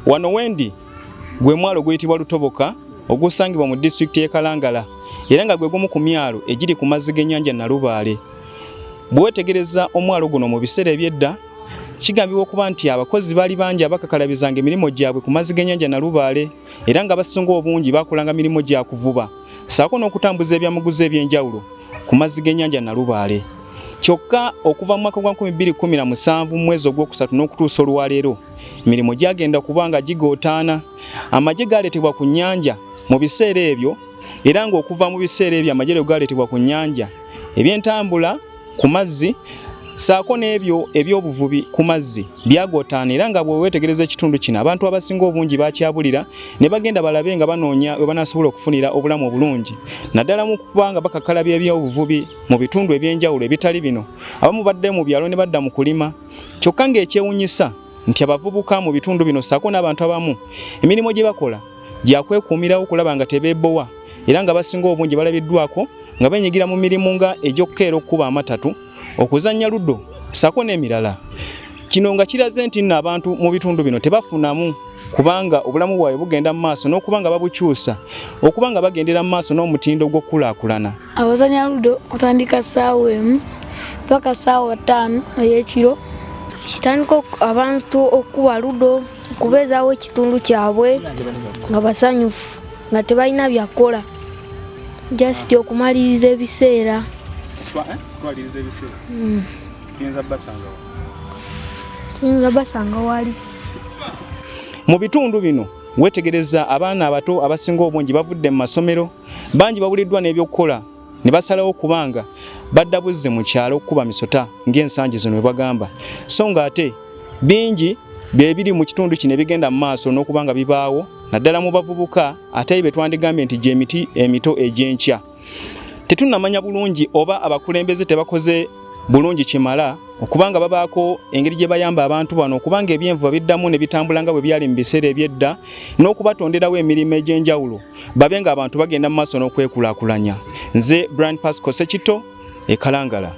Wano wendi gwe mwalo oguyitibwa Lutoboka ogusangibwa mu disitulikiti y'e Kalangala era nga gwe gumu ku myalo egiri ku mazzi g'ennyanja Nalubaale. Bwe weetegereza omwalo guno mu biseera eby'edda, kigambibwa okuba nti abakozi baali bangi abakakalabizanga emirimu gyabwe ku mazzi g'ennyanja Nalubaale era nga abasinga obungi baakolanga mirimu gya kuvuba ssaako n'okutambuza ebyamaguzi eby'enjawulo ku mazzi g'ennyanja Nalubaale. Kyokka okuva mu mwaka gwa 2017 mu mwezi ogwokusatu n'okutuusa olwaleero emirimu gyagenda kuba nga gigootaana. Amagye gaaleetebwa ku nnyanja mu biseera ebyo era ng'okuva mu biseera ebyo amagye lwe gaaleetebwa ku nnyanja ebyentambula ku mazzi saako n'ebyo eby'obuvubi ku mazzi byagootaana era nga bweweetegereza ekitundu kino abantu abasinga obungi bakyabulira ne bagenda balabe nga banoonya we banaasobola okufunira obulamu obulungi naddala mu kuba nga bakakkalabya eby'obuvubi mu bitundu eby'enjawulo ebitali bino. Abamu badde mu byalo ne badda mu kulima kyokka ng'ekyewunyisa nti abavubuka mu bitundu bino ssaako n'abantu abamu emirimu gye bakola gyakwekuumirawo okulaba nga tebeebowa era nga basinga obungi balabiddwako nga benyigira mu mirimu nga egy'okukeera okukuba amatatu, okuzannya ludo ssaako n'emirala. Kino nga kiraze nti nno abantu mu bitundu bino tebafunamu kubanga obulamu bwabwe bugenda mu maaso n'okuba nga babukyusa okuba nga bagendera mu maaso n'omutindo gw'okukulaakulana. Abazanya ludo otandika ssaawa 1 paka ssaawa 5 ey'ekiro. Kitandika abantu okukuba ludo okubeezaawo ekitundu kyabwe nga basanyufu nga tebalina byakukola just okumaliriza ebiseera. Okumaliriza ebiseera. Tuyinza basangawo. Tuyinza basanga wali. Mu bitundu bino weetegereza abaana abato abasinga obungi bavudde mu masomero, bangi babuliddwa n'ebyokukola ne basalawo kubanga badda buzzi mu kyalo okukuba misota ng'ensangi zino bwe bagamba, so ng'ate bingi bye biri mu kitundu kino ebigenda mu maaso n'okuba nga bibaawo naddala mu bavubuka ate be twandigambye nti gy'emiti emito egy'enkya. Tetunnamanya bulungi oba abakulembeze tebakoze bulungi kimala okuba nga babaako engeri gye bayamba abantu bano okuba nga ebyenvuba biddamu ne bitambula nga bwe byali mu biseera eby'edda n'okubatonderawo emirimu egy'enjawulo babe nga abantu bagenda mu maaso n'okwekulaakulanya. Nze Brian Pascal Sekitto e Kalangala.